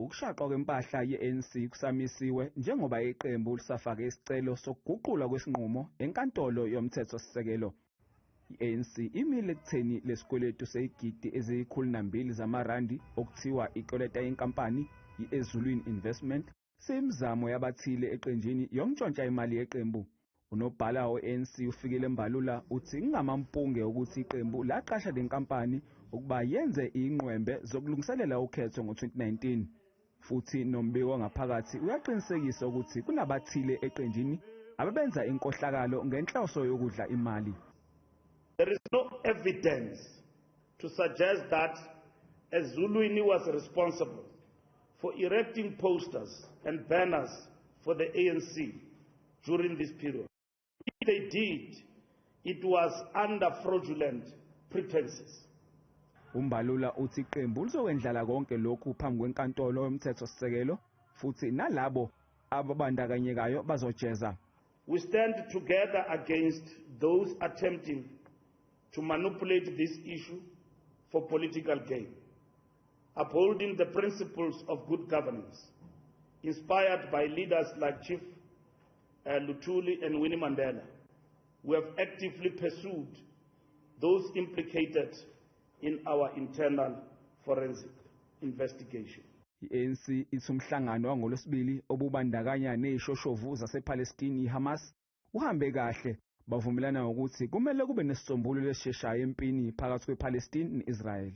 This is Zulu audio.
Ukushaqwa kwempahla ye-ANC kusamisiwe njengoba iqembu lisafake isicelo sokuguqulwa kwesinqumo enkantolo yomthethosisekelo. I-ANC imile ekutheni lesikweletu seyigidi eziyi-102 zamarandi okuthiwa ikweleta yenkampani i-Ezulwini Investment siyimizamo yabathile eqenjini yokuntshontsha imali yeqembu. Unobhala we-ANC uFikile Mbalula uthi kungamampunge ukuthi iqembu laqasha le nkampani ukuba yenze ingqwembe zokulungiselela ukhetho ngo-2019. Futhi nombiko wangaphakathi uyaqinisekisa ukuthi kunabathile eqenjini ababenza inkohlakalo ngenhloso yokudla imali. There is no evidence to suggest that Ezulwini was responsible for erecting posters and banners for the ANC during this period. If they did, it was under fraudulent pretenses. UMbalula uthi iqembu lizokwendlala konke lokhu phambi kwenkantolo yomthethosisekelo futhi nalabo ababandakanyekayo bazojeza. We stand together against those attempting to manipulate this issue for political gain, upholding the principles of good governance, inspired by leaders like Chief Luthuli and Winnie Mandela. We have actively pursued those implicated in our internal forensic investigation. I-ANC ithi umhlangano wangolwesibili obubandakanya nezishoshovu zasePalestine iHamas uhambe kahle, bavumelana ngokuthi kumele kube nesisombululo esisheshayo empini phakathi kwePalestine ne-Israel.